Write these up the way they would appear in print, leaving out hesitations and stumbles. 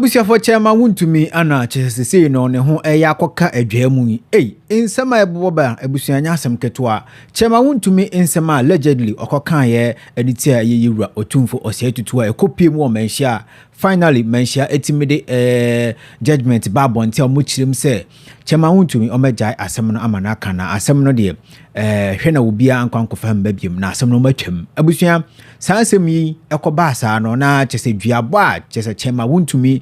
Abusuafoɔ Chairman Wontumi ana kyerɛ sɛ sesei no ne ho ɛyɛ akɔka adwaa mu yi. Ei, nsɛm a ɛbobɔ ba abusua nyɛ asɛm ketewa. Chairman Wontumi nsɛm a allegedly ɔkɔkaeɛ ɛde tia ɛyɛ Yewura Otumfo Osei Tutu a ɛkɔpie mu wɔ Manhyia a finally Manhyia ɛtumi de ɛɛ judgement ba abɔnten a wɔkyerɛ mu sɛ Chairman Wontumi ɔmɛgyae asɛm no ama no aka na asɛm no deɛ ɛɛ hwɛ na obiara ankɔ ankɔfa mma biom na asɛm no ɔmatwam. Abusua Saa asɛm yi kɔbaa saa no, na kyerɛ sɛ duabɔ a kyerɛ sɛ kyɛm a wontumi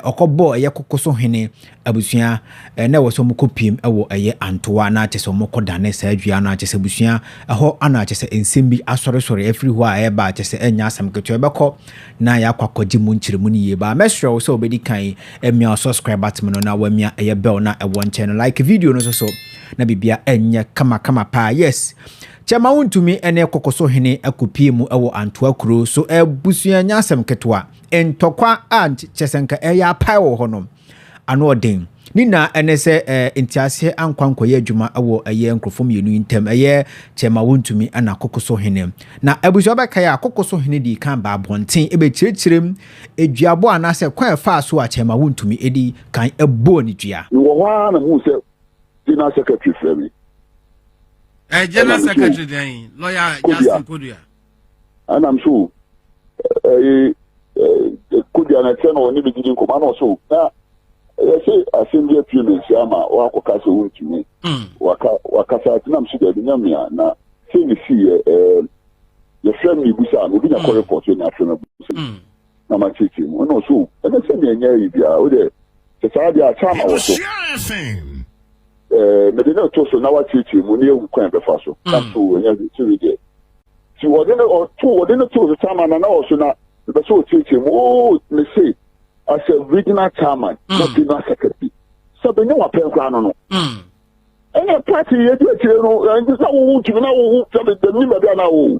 ɔkɔbɔɔ ɛyɛ koko so hene abusua na ɛwɔ sɛ wɔkɔ piem wɔ ɛyɛ antoa na kyerɛ sɛ wɔkɔ dane saa dua no a kyerɛ sɛ abusua ɛhɔ ana kyerɛ sɛ nsɛm bi asɔresɔre afiri hɔ a ɛreba a kyerɛ sɛ ɛnyɛ asɛm ketewa ɛbɛkɔ na yɛakɔ akɔgye mu nkyerɛmu no yie baa mɛsrɛ wo sɛ wobɛdi kan amia subscribe button no na wamia ɛyɛ bell na ɛwɔ nkyɛn no like video no nso so na biribia ɛnyɛ kamakama paa. Yes, Kyɛ ma wontumi ne koko so hene akɔpue mu wɔ Antoa kuro so abusua nyɛ asɛm ketewa. Ntɔkwa a kyɛ sɛ nka ɛyɛ apae wɔ hɔ no, ano ɔden. Ne nyinaa ɛne sɛ nteaseɛ ankɔ ankɔyɛ adwuma wɔ ɛyɛ nkurɔfoɔ mmienu yi ntam, ɛyɛ kyɛ ma wontumi na koko so hene. Na abusua bɛkae a, koko so hene dii kan baa abɔnten bɛkyerɛkyerɛ mu duabɔ anaasɛ kwan a ɛfaa so a kyɛ ma wontumi di kan bɔɔ ne dua. Mewɔ hɔ ara na mehuu sɛ General Secretary frɛ me. Eh, General Secretary dɛn lawyer Justin Kodua. Ɛnam so ɛyi Kodua na ɛkyɛ na ɔne me didi nkɔmɔ ana ɔso na yɛsɛ asɛm bi apue me nsia ama wakɔka sɛ wontumi hmm. waka wakasa nam so daabi nya mea na sɛ ne si yɛ ɛɛ yɛfrɛ me ebusa no obi na kɔ hmm. report na afrɛ me ebusa hmm. na ma kyerɛkyerɛ mu ɛna ɔso ɛnɛ sɛ nea ɛnyɛ yi biara o deɛ sɛ saa deɛ akyɛ ama wɔ so. Ɛɛ, mede no reto so na wakyerɛkyerɛ mu na yɛahu kwan a ɛbɛfa so. Na so ɛnyɛ hwee sɛ wei deɛ. Nti wɔde no ɔto wɔde no too so chairman na na ɔwɔ so na mepɛ sɛ ɔkyerɛkyerɛ mu. Oo, mese as a regional chairman na general secretary sɛ bɛnyɛ wapɛn koraa no no. Ɛna party yɛdi akyire no ɛnti sɛ wowo ntumi na wowo sɛ bɛnim baabi a na wowo.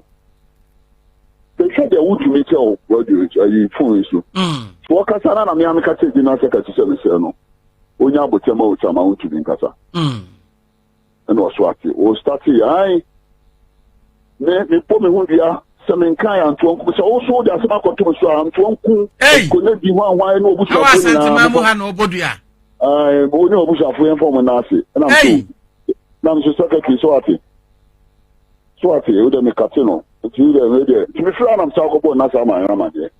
Bɛhwɛ deɛ wotumi kyɛ wo radio ayi phone yi so. So wɔkasa na na mea meka kyerɛ general secretary sɛ mesrɛ no. Onya abokyɛ ma otwa ma ontumi nkasa. Mm. Ɛna ɔso ate. O starte yɛ ae. Me me bɔ me ho dua sɛ me nka yɛ antoa nku sɛ woso wode asɛm akɔto me so a antoa nku ko ne di hwan hwan ne obusuafo nyinaa. Ɛwɔ mu ha na ɔbɔ dua. Ae, wo ne obusuafo yɛn fɔm na ase. Ɛna nso na nso secretary so ate. So ate, wo de me kate no. Nti wo de me de. Nti me fira na msa akɔbɔ na sa ma amadeɛ.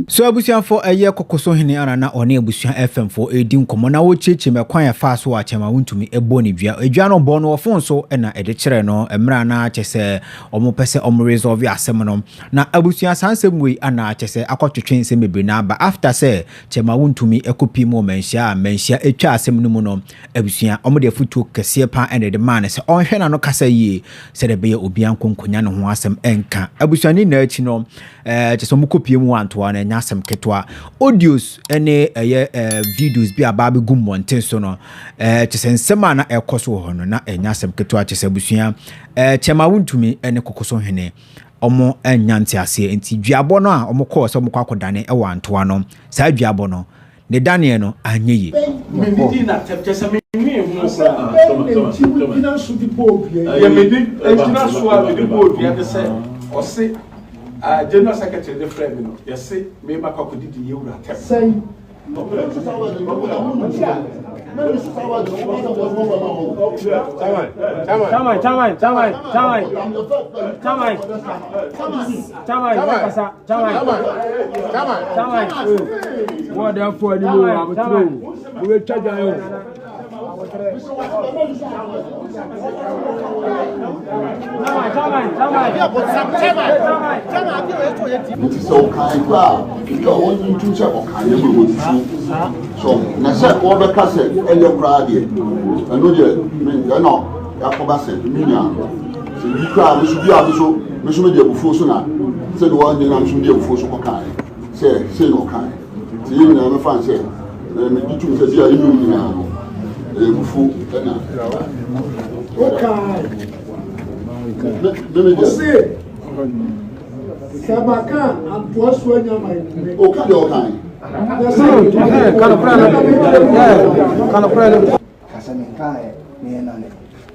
So abusuafo ɛyɛ koko so hene ana na ɔne abusua FM fo redi nkɔmmɔ na wɔrekyerɛkyerɛ mu ɛkwan a ɛfaa so a Kyɛma wontumi bɔ ne dua. Dua no ɔbɔɔ no wɔ fon so na ɛde kyerɛɛ no mmerɛ a na kyɛ sɛ wɔpɛ sɛ wɔn resolve asɛm no. Na abusua saa nsɛm wei ana kyɛ sɛ akɔtwetwe nsɛm bebree na aba after sɛ Kyɛma wontumi kɔ pii mu wɔ Manhyia a Manhyia atwa asɛm no mu no abusua wɔde afutuo kɛseɛ paa na ɛde maa no sɛ ɔnhwɛ n'ano kasa yie sɛdeɛ ɛbɛyɛ obiara nko nkonya ne ho asɛm nka. Abusua ne nyinaa akyi no ɛɛ kyɛ sɛ wɔn kɔpie mu antoa no ɛnyɛ asɛm ketewa. Audios ne ɛyɛ ɛɛ videos bi a baa bɛgu mmɔnten so no ɛɛ kyɛ sɛ nsɛm a na ɛkɔ so wɔ hɔ no na ɛnyɛ asɛm ketewa kyɛ sɛ abusua ɛɛ kyɛma wontumi ne koko so hene wɔn anya nteaseɛ nti duabɔ no a wɔn kɔɔ sɛ wɔn kɔ akɔdane wɔ antoa no saa duabɔ no Ne daneɛ no anyɛ yie. Mennidii n'atɛm, kyerɛ sɛ mennwenee ho Asɛm koraa. bɛn na enti wugyina so de bɔɔ dua yi? Deɛ mede gyina so a mede bɔɔ dua ne sɛ, ɔse, ah, General Secretary no frɛɛ me no, yɛse mereba akɔ akɔdidi yɛn wura atɛm. Sɛn? Chairman, chairman, chairman, chairman, chairman, chairman, kasa. Wɔdɛfo anim o, abotire o, wobɛtwa dwan o. Nti sɛ ɔkan kora a, ebi a wɔn ntum sɛ ɔkan yɛ mu ɛwɔ so na sɛ wɔbɛka sɛ ɛyɛ koraa deɛ ɛno deɛ ɛna yakɔba sɛ me nua sɛ bi koraa me so bi a me so me so mede abufuo so na sɛde wɔn nyinaa me so mede abufuo so kɔkaeɛ sɛ sei na ɔkaeɛ nti yɛn nyinaa mɛfa no sɛ megye tom sɛ bi a yɛn nyinaa no ɛyɛ abufuo ɛna wokae me me deɛ ɔse sɛ baka antoa so anya ma ɛkume ɔka deɛ ɔkae Kanokorɛ no. Ka sɛ menkaeɛ na yɛnnane.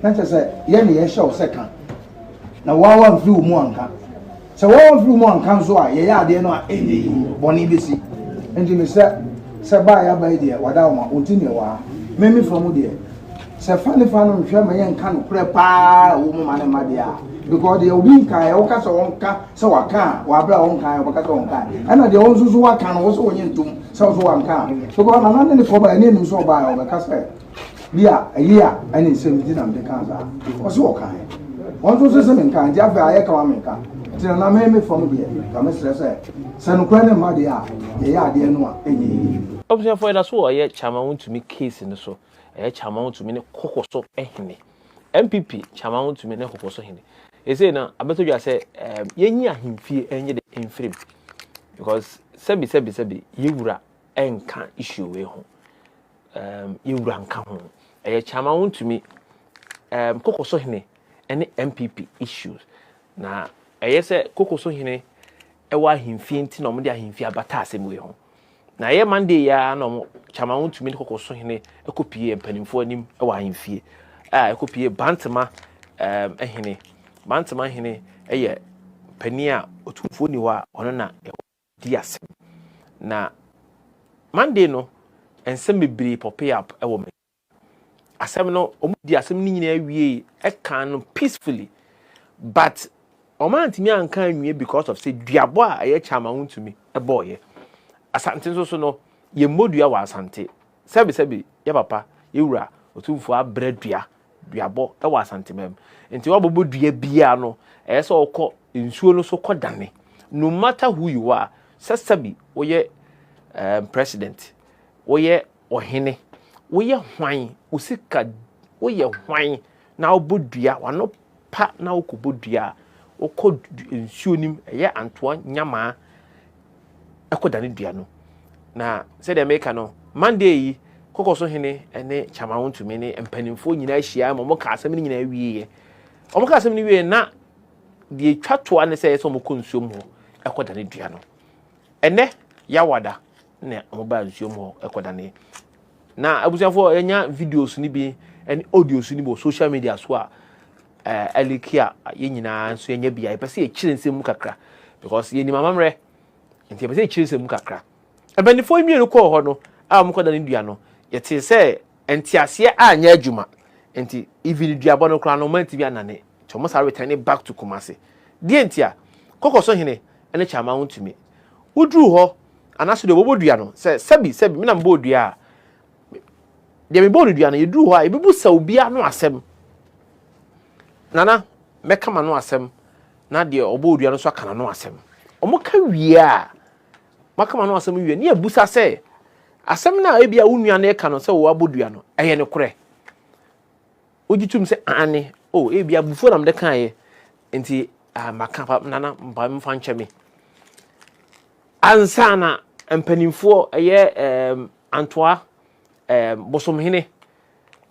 Na kyerɛ sɛ yɛn na yɛhyɛ wo sɛ ka, na wo ara woamfiri wo mu anka. Sɛ wo ara woamfiri wo mu anka nso a, yɛyɛ adeɛ no a ɛnyɛ yie, bɔne bɛsi. Nti mesrɛ sɛ baa yɛaba yi deɛ wada wo ma wo nti neɛ wɔ ha. Me me fa mu deɛ sɛ fa ne fa no nhwɛ ma yɛnka nokorɛ paa ɛwɔ mu ma ne mma deɛ a because deɛ obi nkaeɛ woka sɛ ɔnka sɛ waka a wɔ aberɛ a ɔnkaeɛ ɔbɛka sɛ ɔnkaeɛ ɛna deɛ wo nso so waka no wo sɛ wonye ntom sɛ wo so wanka a because nana ne ne kɔba ɛne anim sɛ ɔbaeɛ ɔbɛka sɛ Bi a ɛye a ɛne nsɛm nti na mede kaa saa. Ɔse ɔkaeɛ. Wɔn nso se se menkae nti afei ayɛ ka ma menka. Nti nana me me fam deɛ nka mesrɛ sɛ sɛ nokorɛ no mma deɛ a yɛyɛ adeɛ no a ɛnyɛ yie. Abusuafoɔ yɛda so wɔ ɛyɛ Chairman Wontumi case no so, ɛyɛ Chairman Wontumi ne koko so hene, NPP Chairman Wontumi ne koko so hene. Ɛsei no abɛtɔ dwa sɛ ɛɛm yɛnyi ahemfie ɛnyɛ de mfirim because sɛbi sɛbi sɛbi yɛwura ɛnka issue wei ho. um, yɛwura nka ho. Ɛyɛ Kyama wontumi um, Kokoso hene ne NPP issues. Na ɛyɛ sɛ Kokoso hene ɛwɔ ahemfie nti na wɔde ahemfie abata asɛm wei ho. Na ɛyɛ Monday yi ara na wɔn Kyama wontumi ne Kokoso hene ɛkɔpie mpanimfoɔ anim ɛwɔ ahemfie a ɛkɔpie Bantama um, hene. Bantama hene ɛyɛ panin a otumfoɔ ni hɔ a ɔno na ɛwɔ di asɛm. Na Monday no, nsɛm bebree pɔpee up wɔ me. Asɛm no, wɔn di asɛm no nyinaa wie ɛka no peacefully. But wɔn antumi anka anwie because of sɛ duabɔ a ɛyɛ kyama wontumi ɛbɔɔyɛ. Asante nso so no, yɛmmɔ dua wɔ Asante. Sɛbi sɛbi, yɛ papa, yɛ wura, otumfoɔ abrɛ dua duabɔ wɔ Asanteman mu. Nti wabɔbɔ dua biara no, ɛyɛ sɛ ɔkɔ nsuo no so kɔ dane. No matter who you are, sɛ sɛbi woyɛ um, president, woyɛ ɔhene, woyɛ hwan, wo sika, woyɛ hwan na wobɔ dua, wano pa na wokɔbɔ dua a, wokɔ nsuo no mu, ɛyɛ antoa nyamaa, ɛkɔdane dua no. Na sɛdeɛ meka no, Monday yi, kɔkɔ so hene ne Kyama Wontumi ne mpanimfoɔ nyinaa hyia ma wɔka asɛm no nyinaa wieɛ. Wɔka asɛm no wieɛ na deɛ ɛtwa toa ne sɛ ɛsɛ wɔkɔ nsuom hɔ ɛkɔdane dua no. Ɛnɛ Yawada na wɔbaa nsuom hɔ ɛkɔdane. Na abusuafoɔ yɛnya videos no bi ne audios no bi wɔ social media so a ɛliki a yɛn nyinaa nso yɛnya bi a yɛpɛ sɛ yɛkyerɛ nsɛm mu kakra because yɛnim amammerɛ nti yɛpɛ sɛ yɛkyerɛ nsɛm mu kakra. Mpanimfoɔ mmienu kɔɔ hɔ no a wɔkɔda ne dua no yɛtee sɛ nteaseɛ anyɛ adwuma nti even duabɔ no koraa no wɔantumi anane nti wɔn saa return back to Kumasi. Deɛ nti a kɔkɔ so hene ne Kyama wontumi woduru hɔ anaasɛ deɛ ɔbɛbɔ dua no sɛ sɛbi sɛbi me na mebɔɔ dua a deɛ mebɔɔ no dua no yɛduru hɔ a yɛbɛbu sa obiara no asɛm nana mɛka ma no asɛm na deɛ ɔbɔɔ dua no nso aka n'ano asɛm wɔn ka wie a maka ma no asɛm wie ne yɛbusa sɛ asɛm no a ebi a wo nua no ɛka no sɛ wɔabɔ dua no ɛyɛ nokorɛ wogye tom sɛ aane o ebi abufuo na mede kaeɛ nti ah, maka pa nana mpa mfa nkyɛ me ansa na mpanimfoɔ ɛyɛ ɛɛm antoa ɛɛm bosomhene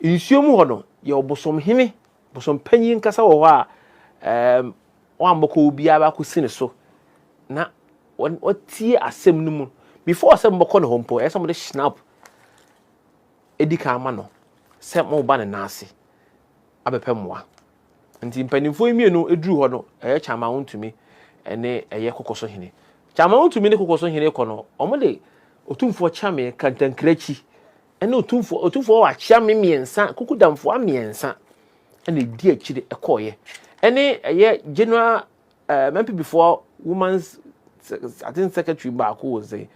nsuo mu hɔ no yɛ bosomhene bosompanyin nkasa wɔ hɔ a ɛɛm wɔambɔkɔ obiara akɔsi ne so na wɔtie asɛm no mu before sɛ mbɔkɔ ne hɔ mpo ɛyɛ sɛ wɔde schnapps edi kan ama no sɛ mo ba ne nan ase abɛpɛ mmoa nti mpanimfoɔ yi mmienu eduru hɔ no ɛyɛ Kyama Wontumi ɛne ɛyɛ kɔkɔ so hene Kyama Wontumi ne kɔkɔ so hene kɔ no wɔn de otumfoɔ Kyame kantankrakyi ɛne otumfoɔ otumfoɔ wɔ akyeame mmiɛnsa kukudamfoɔ mmiɛnsa ɛna edi akyire ɛkɔɔyɛ ɛne ɛyɛ general ɛɛ NPP foɔ women's I think secretary baako wɔ nsɛn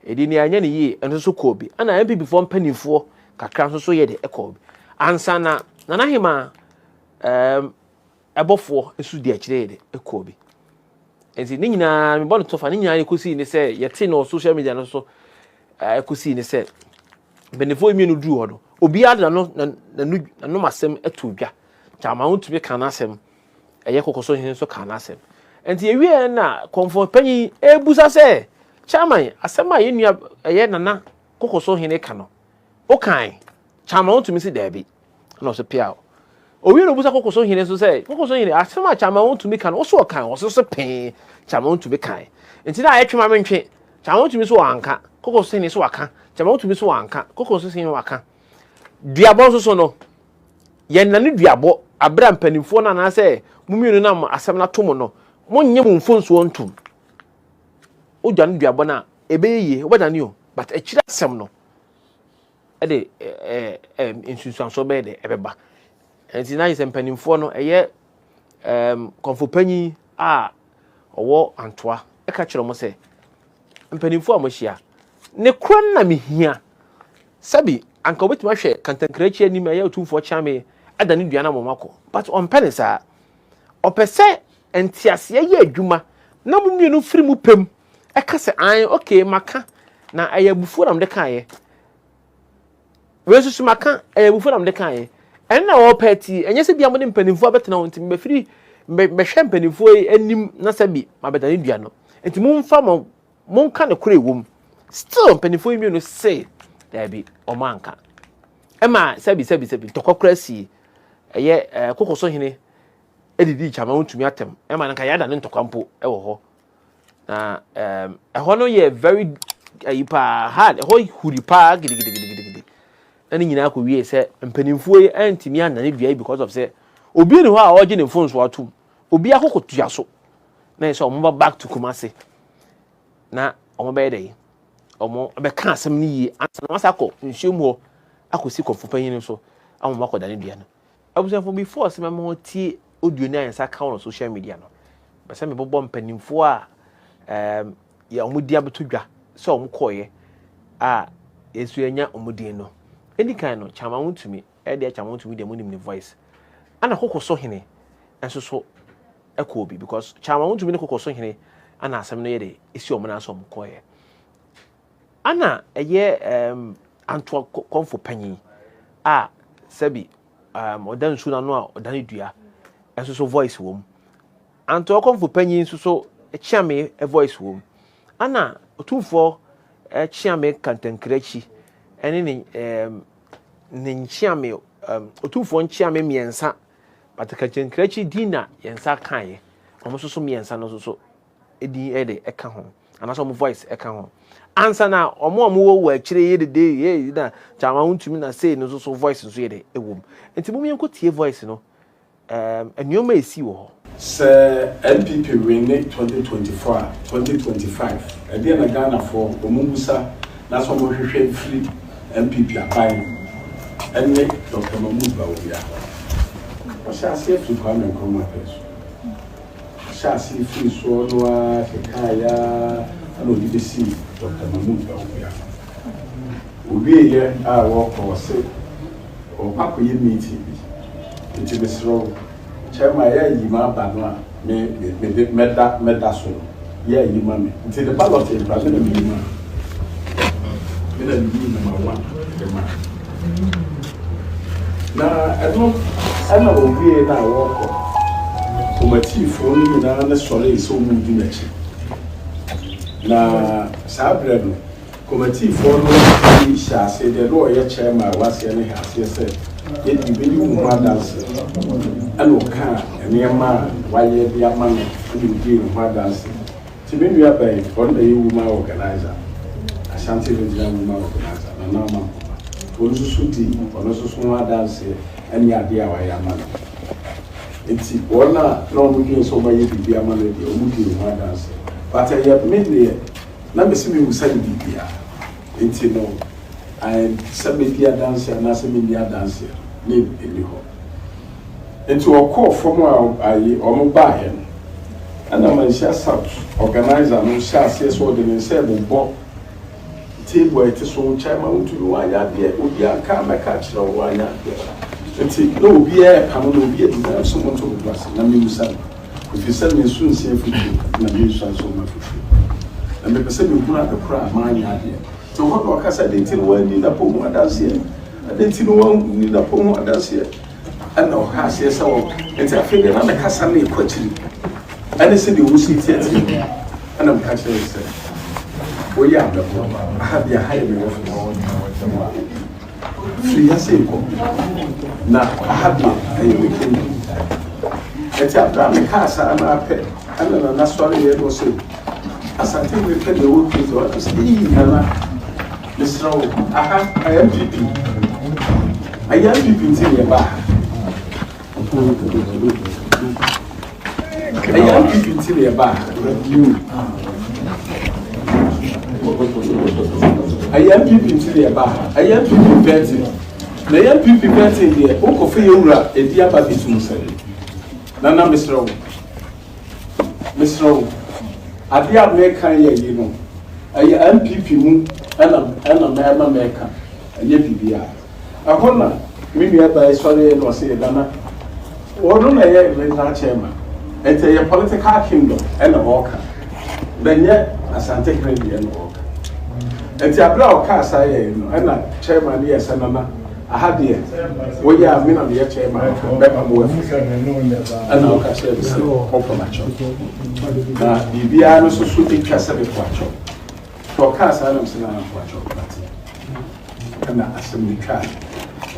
ɛdi ni anya ne yie ɛno nso kɔɔ bi ɛna NPP foɔ mpanimfoɔ kakra nso so yɛ de ɛkɔɔ bi ansa na nana hema ɛɛm ɛbɔfoɔ nso di akyire yɛ de ɛkɔɔ bi nti ne nyinaa mebɔ no tɔfa ne nyinaa ɛkɔsii ne sɛ yɛte no social media no so ɛkɔsii ne sɛ mpanimfoɔ mmienu duru hɔ no obiara de n'ano n'ano n'anom asɛm ato dwa kyama wontumi ka n'asɛm ɛyɛ kɔkɔ so hene nso ka n'asɛm nti ewie na kɔnfɔ panyin ebusa sɛ chairman asɛm a yɛn nua ɛyɛ nana kɔkɔ so hene ka no okan chairman wontumi si daabi ɛna ɔsɛ pia owie na obusa kɔkɔ so hene nso sɛ kɔkɔ so hene asɛm a chairman wontumi ka no ɔso ɔkan ɔso so pɛn chairman wontumi kan nti na ayɛ twema mentwe chairman wontumi so wanka kɔkɔ so hene so waka chairman wontumi so wanka kɔkɔ so hene waka duabɔ nso so no yɛn nane duabɔ abere a mpanimfoɔ no anaasɛ mo mmienu nam asɛm no ato mo no monyɛ mo mfonsuo ntom wodwane duabɔ no a. ɛbɛyɛ yie, wobɛdane o, but akyire asɛm no ɛde ɛɛ ɛɛ nsunsuansoɔ bɛyɛ dɛ ɛbɛba. Nti na ayɛ sɛ mpanimfoɔ no ɛyɛ ɛɛm kɔnfopanyin a ɔwɔ Antoa ɛka kyerɛ wɔn sɛ mpanimfoɔ a wɔahyia ne korɔ no na mehia sɛbi anka wɔbɛtumi ahwɛ kantankrankyi anim ɛyɛ Otumfoɔ Kyeame ada ne dua no ama wɔn akɔ, but ɔmpɛ ne saa. Ɔpɛ sɛ nteaseɛ yɛ adwuma na mo mmienu firi mu pɛm ɛka sɛ an okay maka na ɛyɛ abufuo na mede kaeɛ, wei nso so maka ɛyɛ abufuo na mede kaeɛ. Ɛno na wɔpɛ tie, ɛnyɛ sɛ bia mo ne mpanimfoɔ abɛtena hɔ nti mebɛfiri mɛhwɛ mpanimfoɔ yi anim na sɛ bi mabɛdane dua no nti momfa mo monka ne korɛ wɔ mu. Still mpanimfoɔ yi mmienu se daabi, ɔmo anka ɛma sɛbi sɛbi sɛbi ntɔkwa kora sie ɛyɛ ɛɛ koko so hene ɛdidi kyama wontumi atɛm ɛma no nka yɛada ne ntɔkwa mpo ɛwɔ hɔ na ɛɛm ɛhɔ no yɛ very ayi paa hard, ɛhɔ huri paa gidigidigidigidi na ne nyinaa kɔ wie sɛ mpanimfoɔ yi ɛntumi anane dua yi because of sɛ obi ni hɔ a ɔgye ne mfonso atum, obi akoko tua so na yɛ sɛ ɔmo ba back to Kumase na ɔmo bɛyɛ dɛ ɔmo bɛka asɛm no yie ansa na wɔasa akɔ nsuo mu hɔ akɔsi kɔfo panyin so ama ɔmo akɔda ne dua no. Abusuafo, before sɛ mɛma wɔn tie audio ne a yɛn nsa ka wɔ social media no, bɛsɛ mebobɔ mpanimfoɔ a yɛ ɔmo di abɛto dwa sɛ ɔmo kɔɔyɛ a yɛnso yɛnya ɔmo din no. Edi kan no, Chairman Wontumi ɛdeɛ, Chairman Wontumi deɛ mo nim ne voice, ɛna koko so hene nso so ɛkɔɔ bi because Chairman Wontumi ne koko so hene ɛna asɛm no yɛ de esi ɔmo nan so ɔmo kɔɔyɛ. Ana ɛyɛ Antoa kɔnfo panyin a sɛbi ɔda nsuo n'ano a ɔda ne dua ɛnso so voice wɔ mu. Antoa kɔnfo panyin nso so Kyeame voice wɔ mu. Ana Otumfoɔ Kyeame Kantankirakyi ɛne ne nkyeame Otumfoɔ nkyeame mmiɛnsa, but Kantankirakyi din na yɛn nsa kaeɛ. Wɔn nso so mmiɛnsa no nso so din ɛde ɛka ho anaasɛ wɔn voice ɛka ho ansa na wɔn a wɔwɔ wɔ akyire yɛ dede yɛ na Chairman Wontumi na sei no nso so voice nso yɛ de ɛwɔ mu. Nti mo yɛn ko tie voice no, nneɛma esi wɔ hɔ. Sɛ NPP win 2024 a, 2025 ɛdeɛ na Ghanafoɔ wɔn musa na sɛ wɔn hwehwɛ firi NPP aban ɛne Dr Mahmood Bawumia hɔ? Ɔhyɛ aseɛ firi Kwame Nkrumah pɛ so, ɔhyɛ aseɛ firi soɔ no ara kekaeɛ ara ɛna ɔde bɛsii Dr Mahmood Bawumia. Owieɛ a wɔkɔ, ɔse ɔkɔ akɔyɛ meeting bi, nti mesrɛ wo chairman, yɛ ayi ma aba no a me mede mɛda so no, yɛ ayi ma me. Nti ne ballot nkura me na meyi ma me na meyi number one de ma na ɛno. Ɛna owie no a wɔkɔ, kɔmatiifoɔ no nyinaa ne sɔree sɛ wɔn di n'akyi. Na saa berɛ no kɔmatiifoɔ no bi hyɛ aseɛ deɛ na ɔyɛ chairman a waseɛ no hyɛ aseɛ sɛ yɛde bɛdi wo ho adanseɛ. Ɛna ɔkaa nneɛma a wayɛ de ama no ɛna ɔdii ne ho adanseɛ. Nti me nua bɛn, ɔno na ɛyɛ woman organizer, Ashanti Regional Woman Organizer, Nana Ama Mpoma, ɔno nso so di ɔno nso so ho adanseɛ ɛne adeɛ a wayɛ ama no. Nti wɔn a na wɔn dwen sɛ wɔn ayɛ biribi ama no deɛ, wɔn di ne ho adanseɛ, but ɛyɛ me deɛ na mesi mi wusa ne biribiara. Nti no ayɛ sɛ medi adanseɛ anaasɛ menni adanseɛ ne ɛni hɔ. Nti ɔkɔɔ fam a ayi wɔn baeɛ no, ɛna Manhyia South organizer no hyɛ aseɛ sɛ ɔde ne nsa ɛbobɔ table a ɛte so, "Chairman Wontumi, wanyɛ adeɛ, obi anka mɛka kyerɛ wo, wanyɛ adeɛ." Nti na obiara ɛpa no na obi adi na nso mo nto mo ase na memusa no, ɛfiri sɛ menso nsi afutuo na mensua nso ma afutuo na mepɛ sɛ mehunu ade korɔ a manyɛ adeɛ. Nti hɔ na ɔka sɛ, "Ade nti na wanni napɔ ho adanseɛ? Ade nti na wanni napɔ ho adanseɛ?" Ɛna ɔha aseɛ sɛ wɔ nti afei deɛ na ne kasa no ɛkɔ akyiri ɛne sɛ deɛ ɔsi tiatia mu. Ɛna meka kyerɛ sɛ woyɛ abɛbɔ aha bi, aha yɛ me office, firi ha sɛ kɔ na aha deɛ ɛyɛ me kingdom. Ɛti abira a mekaa saa na apɛ ɛna Nana sɔre yɛ no sɛ Asante mepɛ deɛ ɛwɔ kingdom. Ɔno sɛ iyi Nana, mesrɛ wo, aha ɛyɛ NPP, ɛyɛ NPP nti ne ɛba ha, ɛyɛ NPP nti ne ɛba ha. Ɛyɛ NPP nti na yɛbaa ha. Ɛyɛ NPP vetting. Na ɛyɛ NPP vetting deɛ, wokɔfa yɛn wura ɛdi aba bɛtum sɛ. Nana mesrɛ wo. Mesrɛ wo. Adeɛ a meka yɛ yi no, ɛyɛ NPP mu ɛna ɛna mɛma mɛka. Ɛnyɛ biribiara. Ɛhɔ na me nua baa yi sɔreeɛ na ɔse Nana, ɔno na ɛyɛ regional chairman, nti ɛyɛ political kingdom ɛna ɔreka, na ɛnyɛ Asante hene deɛ na ɔreka. Nti aberɛ a ɔkaa saa yɛɛ no, ɛna chairman no yɛɛ sɛ Nana, aha deɛ woyɛ a me na meyɛ chairman, mɛpam wo afiri. Ɛna ɔka kyerɛɛ me sɛ ɔpam akyɛw. Na biribiara no nso so ɛtwa sɛ mepo akyɛw. Nti ɔkaa saa na mese Nana mpo akyɛw, mate. Ɛna asɛm no twae.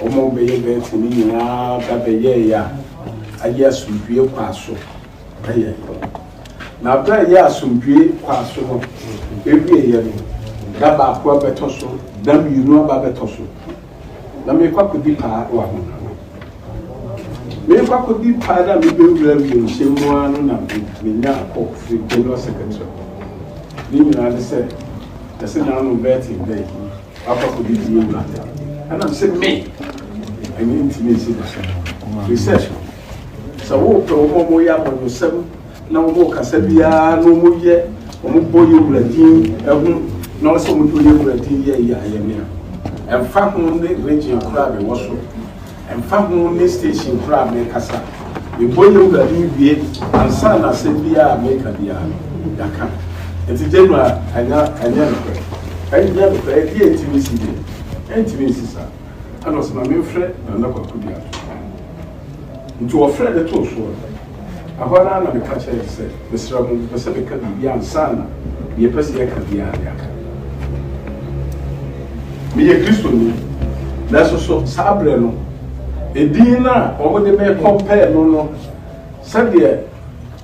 Wɔn a wɔbɛyɛ bɛɛte no nyinaa ba bɛyɛeɛ a ayɛ asomdwoeɛ kwaa so yɛeɛ. Na berɛ a ɛyɛɛ asomdwoeɛ kwaa so no wieeɛ no, da baako abɛtɔ so, da mmienu aba abɛtɔ so, na merekɔ akɔdi paa wɔ Ahonhome. Merekɔ akɔdi paa no a mebɛwura wiemhyɛn mu ara no na menyaa kɔɔ firi General Secretary hɔ. Ne nyinaa ne sɛ, Yɛse nanom bɛɛte dɛn akɔ akɔdidi yɛ wura atɛm. Ɛna mese me ɛnyɛ ntumi nsi da. Firi sɛ sɛ wopɛ wɔn a wɔyɛ amanyɔsɛm na wɔn kasa biara na wɔn yɛ wɔn bɔ yɛ wura din ɛho na wɔsɛ wɔn de yɛ wura din yɛ yɛ ayɛ me a ɛmfa ho ne region koraa mewɔ so. Ɛmfa ho ne station koro a merekasa, mebɔ yɛn Wura din wie ansa na asɛm biara a mereka biara no, yɛaka. Enti General, ɛnyɛ, ɛnyɛ nokorɛ. Ɛnyɛ nokorɛ. Ɛdeɛ ɛntumi nsi deɛ, ɛntumi nsi saa. Ɛna ɔsɛ ma memfrɛ Nana Kwaku Duato. Nti wɔfrɛ de too soɔ no, ɛhɔ ara na meka kyerɛɛ no sɛ, mesrɛ mo, mepɛ sɛ meka biribi ansa na deɛ yɛpɛ sɛ yɛka biara no yɛaka. Meyɛ Kristoni, nanso so saa berɛ no, edin no a wɔde me kɔmpɛɛ no no, sɛdeɛ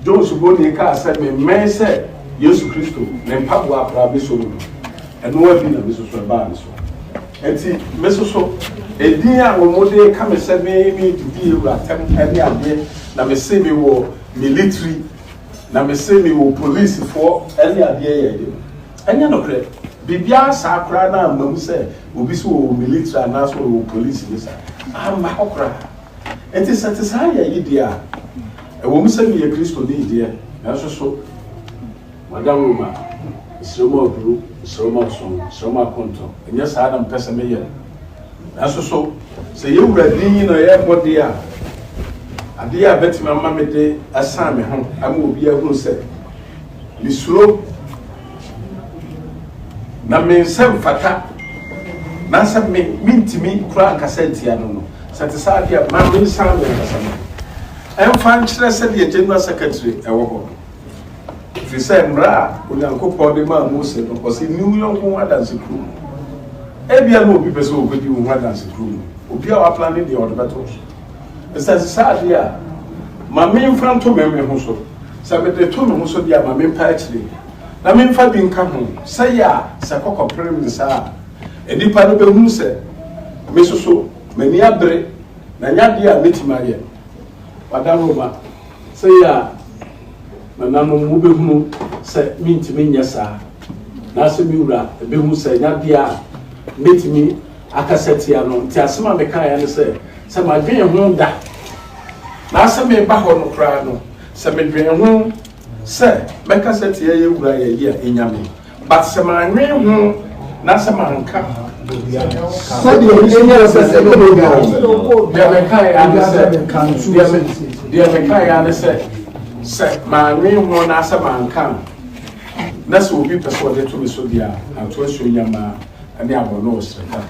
Jones Boni kaa sɛ memmɛn sɛ Yesu Kristo, ne mpaboa koraa mɛsɔ mu no, ɛno ara bi na me nso so ɛbaa me so. Enti me nso so, edin a wɔde reka me sɛ me medidi awura atɛm ne adeɛ, na mese mewɔ military, na mese mewɔ polisifoɔ ne adeɛ yɛ de no, ɛnyɛ nokorɛ. Biribiara saa koraa na amma mu sɛ obi sɛ ɔwɔ military anaasɛ ɔwɔ polisi ne saa. Amma hɔ koraa. Enti sɛ ɛte saa yɛ yi deɛ a, ɛwɔ mu sɛ meyɛ Kristoni deɛ, nanso so Madam Roma, mesrɛ mo aburo, mesrɛ mo ason, mesrɛ mo akontɔ, ɛnyɛ saa na mepɛ sɛ meyɛ no. Nanso so sɛ yɛn Wura din yi na yɛrebɔ deɛ a, adeɛ a ɛbɛtumi ama mede asan me ho ama obi ahunu sɛ mesuro na me nsa mfata na sɛ me mentumi koraa nkasa ntia no no, sɛ te saa adeɛ a, ma mensan me ankasa me ho. Ɛmfa nkyerɛ sɛdeɛ General Secretary ɛwɔ hɔ no. Ɛfiri sɛ mmara a Onyankopɔn de maa Mose no, ɔse, Nni wo yɔnko ho adanse kuro mu. Ebia na obi pɛ sɛ ɔkɔdi wo ho adanse kuro mu. Obi a waplane deɛ ɔde bɛto wo so. Ɛsɛ sɛ saa adeɛ a, ma memfa nto me me ho so. Sɛ mede to me ho so deɛ a, ma mempa akyire na memfa bi nka ho. Sɛ yɛ a, sɛ kɔkɔpere me nsa a, nnipa no bɛhunu sɛ me nso so m'ani abere na nyɛ adeɛ a mɛtumi ayɛ. Wadaroma, sɛ yɛ a, Nananom, mobɛhunu sɛ mentumi nyɛ saa, naasɛ me wura bɛhu sɛ ɛnyɛ adeɛ a mɛtumi akasa tia no, nti asɛm a mekaeɛ ne sɛ, sɛ madwene ho da, naasɛ meba hɔ no koraa no, sɛ medwene ho sɛ mɛkasa tia yɛ wura yɛ yi a, ɛnya me. But sɛ mannwen ho na sɛ manka. Sɛdeɛ ɛnyɛ sɛ sɛ ɛbɛnya Deɛ mekaeɛ ara ne sɛ, deɛ me, deɛ mekaeɛ ara ne sɛ, sɛ mannwen ho na sɛ manka a, na sɛ obi pɛ sɛ ɔde to me so deɛ a, anto asuo nyamaa ne abɔno ɔsrɛka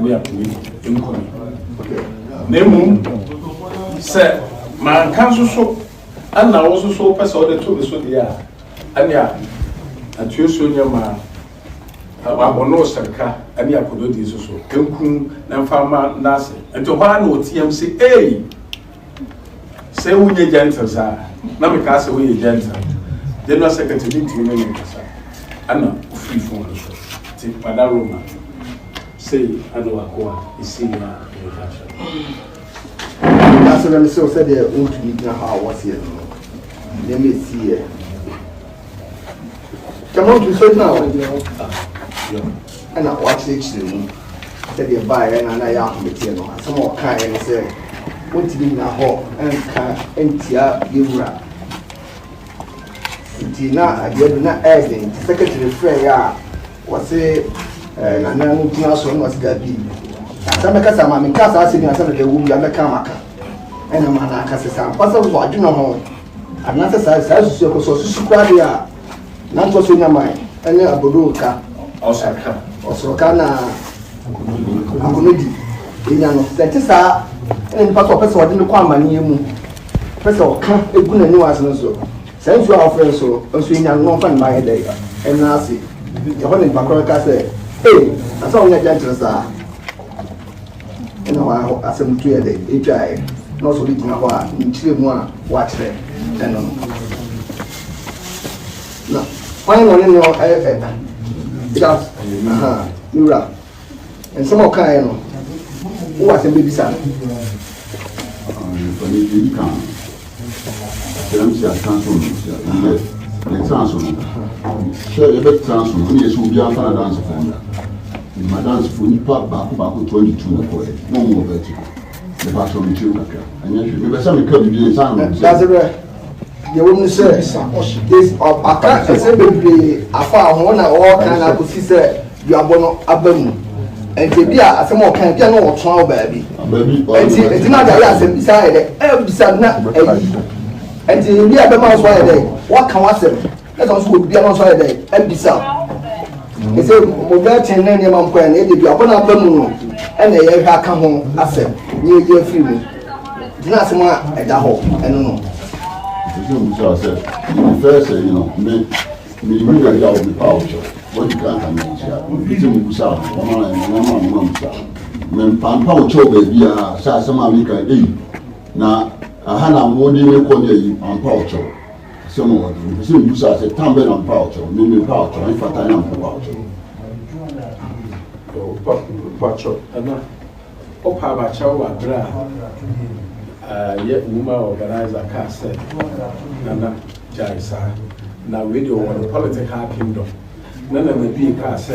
ne akoe nkɔ me. Na mmom, sɛ manka nso so, ɛna wo nso so wopɛ sɛ wode to me so deɛ a, Ɛnea atuasu nneɛma a wɔabɔ no srka ne akododi nso so, nku na mfa mma n'ase. Nti hɔ ara na ɔteam se, Ei! Sɛ wonyɛ gentle saa? Na mekaa sɛ woyɛ gentle. General Secretary mentumi ne no nkasa. Ɛna ɔfiri phone no so. Nti Mada Roma, sei ɛna wakoa ɛsii a meka kyerɛ no. Nanso na mesrɛ wo sɛdeɛ wontumi gyina hɔ a wɔseɛ no no, nneɛma ɛsiiɛ. Kyɛ montumi sɛ gyina hɔ. Ɛna wakyerɛkyerɛ mu sɛdeɛ ɛbaeɛ na na ɛyɛ ahometeɛ no. Asɛm a ɔkaeɛ ne sɛ, Wontumi nnyina hɔ nka ntia yɛn wura. Nti na adeɛ no na ɛyɛ den. Nti secretary frɛeɛ a wɔse eh, nana no gyina so na ɔse dabi. Sɛ mɛka sɛ ma menka saa asɛm yi ansa na deɛ ɛwɔ mu deɛ mɛka maka. Ɛna ma na aka sɛ sɛ ampa sɛ wadwene ho anaasɛ saa saa susu ɛkɔ so ɔsusu koraa deɛ a na ntoa so nyaman ɛne abodo nka ɔsoroka na akonodi enya no sɛ ɛte saa ɛna nipa sɛ ɔpɛ sɛ ɔde no kɔ amaneɛ mu pɛ sɛ ɔka egu n'anim ase no so saa nsuo a ɔfrɛ nso nso enya no na ɔmfa ne ma ayɛ dɛ ɛna ase ɛhɔ ne nipa korɔ ka sɛ ee asa wɔn nyɛ gyankyerɛ saa ɛna hɔ a asɛm to yɛ dɛ etwaeɛ na ɔsɔ de gyina hɔ a nkyerɛ mu a wakyerɛ ɛno no na kwan na ɔne no ɛ ɛ just aha ne wura nsɛm a ɔkaeɛ no wowɔ asɛm bɛbisa no. Ɛdi kan kyerɛ sɛ atra so no yɛ yɛtra so no sɛ yɛbɛtra so no ne yɛ sɛ obiara mfa n'adansefoɔ mmra. M'adansefoɔ nnipa baako baako 22 na ɛkɔɛ na ɔmo wɔ bɛɛte hɔ. Mepa kyɛw mekyerɛ mu kakra ɛnyɛ hwee mepɛ sɛ meka biribi ansa na mabisa. Dasebrɛ, deɛ ɛwɔ mu ne sɛ aka nsɛm bebree afa ho na ɔreka na akɔsi sɛ duabɔ no aba mu. Nti ebi a asɛm a ɔka ebi a na ɔtoa wɔ baabi. Nti nti na ade ayɛ asɛm bisa ayɛ dɛ ɛbisa na ayi. Nti ebi a bɛma nso ayɛ dɛ waka w'asɛm na sɛ nso wɔ biribi a na nso ayɛ dɛ ɛbisa. Ɛsɛ mo bɛɛten ne nneɛma nkɔɛ no ɛde duabɔ no aba mu no ɛna yɛhwɛ aka ho asɛm ne yɛyi afiri mu. Nti na asɛm a ɛda hɔ ɛno no. Ɛsɛ sɛ mbisa sɛ the first you know me me hu baabi a wɔde pa ɔkyɛw wɔde kan ka me nkyia nti mo bisa wɔn a ɛna ma mo bisa me mpampa ɔkyɛw baabi a sɛ asɛm a meka eyi na aha na mo de me kɔ ne ayi ampa ɔkyɛw asɛm a wɔde mpɛ sɛ mbisa sɛ tam bɛ na mpa ɔkyɛw me me pa ɔkyɛw ɛmfa tan na mpa ɔkyɛw. Pakyɛ ɛna Wopa abakyɛw wɔ aber a yɛ woman organiser kaa sɛ Nana gyae saa na wei deɛ ɔwɔ ne political kingdom na Nana Bie kaa sɛ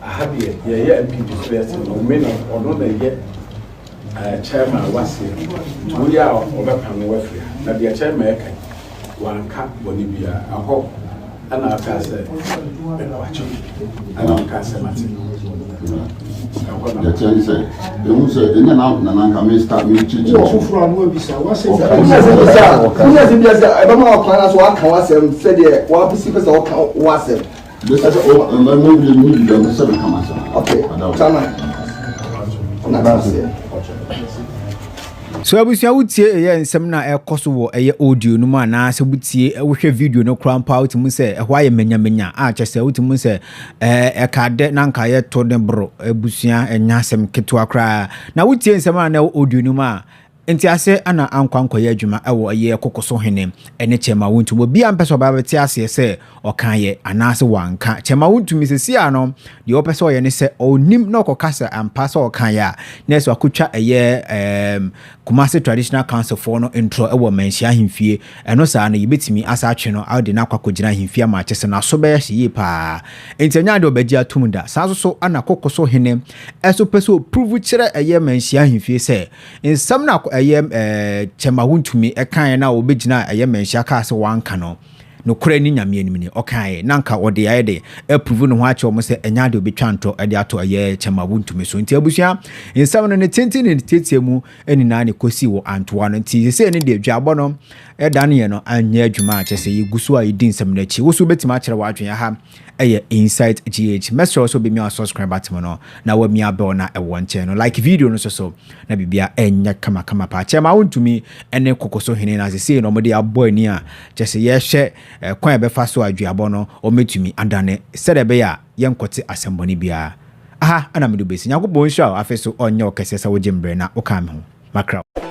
aha deɛ yɛyɛ NPP so yɛte no me na ɔno na ɛyɛ chairman waseɛ nti woyɛ a ɔbɛpam wo afiri ha na deɛ chairman ɛka yi Wanka bɔne biara. Ɛhɔ na ɔkaa sɛ, Mepɛ akyɛw. Ɛna ɔkaa sɛ, Mate. Ɛhɔ na. Deɛ kyerɛ ne sɛ, ehu sɛ ɛnyɛ na na nanka me start me kyerɛkyerɛ. Wɔ foforɔ a no abisa wasɛ bi. Wonyɛ sɛ bi sɛ ɛbɛma ɔkwan na so waka w'asɛm sɛdeɛ wapesi pɛ sɛ ɔka w'asɛm. Bɛsɛ sɛ ɔ mma mo wie mu bi dɛm sɛ meka m'asɛm. Okay, chairman. Na aseɛ. So abusua wotie ɛyɛ nsɛm no a ɛkɔ so wɔ ɛyɛ audio no mu anaa sɛ wotie wohwɛ video no koraa mpo a wotumi sɛ ɛhɔ ayɛ manyamanya a kyɛ sɛ wotumi sɛ ɛɛ ɛka dɛ na nka yɛto ne boro abusua ɛnya asɛm ketewa koraa na wotie nsɛm a na ɛwɔ audio no mu a Ntease na ankɔ ankɔyɛ adwuma wɔ ɛyɛ koko so hene ne kyɛma wontumi. Obiara mpɛ sɛ ɔba bɛte aseɛ sɛ ɔkaeɛ anaasɛ wanka. Kyɛma wontumi seesei ara no deɛ ɔpɛ sɛ ɔyɛ ne sɛ ɔnim na ɔkɔka sɛ ampa sɛ ɔkaeɛ a na ɛsɛ wakɔtwa ɛyɛ ɛɛm Kumasi Traditional Council foɔ no ntorɔ wɔ Manhyia ahemfie. Ɛno saa no yɛbɛtumi asa atwe no de no akɔ akɔgyina ahemfie ama kyɛ sɛ n'aso bɛyɛ hye yie paa. Enti ɛnyɛ adeɛ ɔbɛgye atom da. Saa nso so na koko so hene nso pɛ sɛ ɔprove kyerɛ ɛyɛ Manhyia ahemfie sɛ Nsɛm no a ɛyɛ kyɛm a wontumi kaeɛ no a wɔbɛgyina ɛyɛ manhyia kaa sɛ wanka no, nokorɛ ne Nyame anim ni, ɔkaeɛ, na anka ɔde ayɛ dɛ apuruvu ne ho akyerɛ wɔn sɛ ɛnyɛ adeɛ ɔbɛtwa ntɔ de ato ɛyɛ kyɛm a wontumi so. Nti abusua, nsɛm no ne tenten ne ne tiatia mu nyinaa na ɛkɔsii wɔ Antoa no. Nti sesei no deɛ dwaabɔ no daneɛ no anyɛ adwuma a kyerɛ sɛ yɛgu so a yɛdi nsɛm no akyi. Wo nso wobɛtumi akyerɛ w'adwene ha. Ɛyɛ Insight GH. Mɛsrɛ wo sɛ wobɛmia wo subscribe button no na wamia bell no a ɛwɔ nkyɛn no. Like video no nso so na biribia ɛnyɛ kamakama paa. Kyɛ ma wontumi ne koko so hene no ase sei na wɔde abɔ ani a kyɛ sɛ yɛhwɛ eh, kwan a ɛbɛfa so a duabɔ no wɔmɛtumi adane sɛdeɛ ɛbɛyɛ a yɛnkɔte asɛmbɔne biara. Aha na mede wobɛsi. Nyankopɔn nhyira wo afei so ɔnyɛ wo kɛseɛ sɛ wogye mbrɛ na wokaa me ho. Makra wo.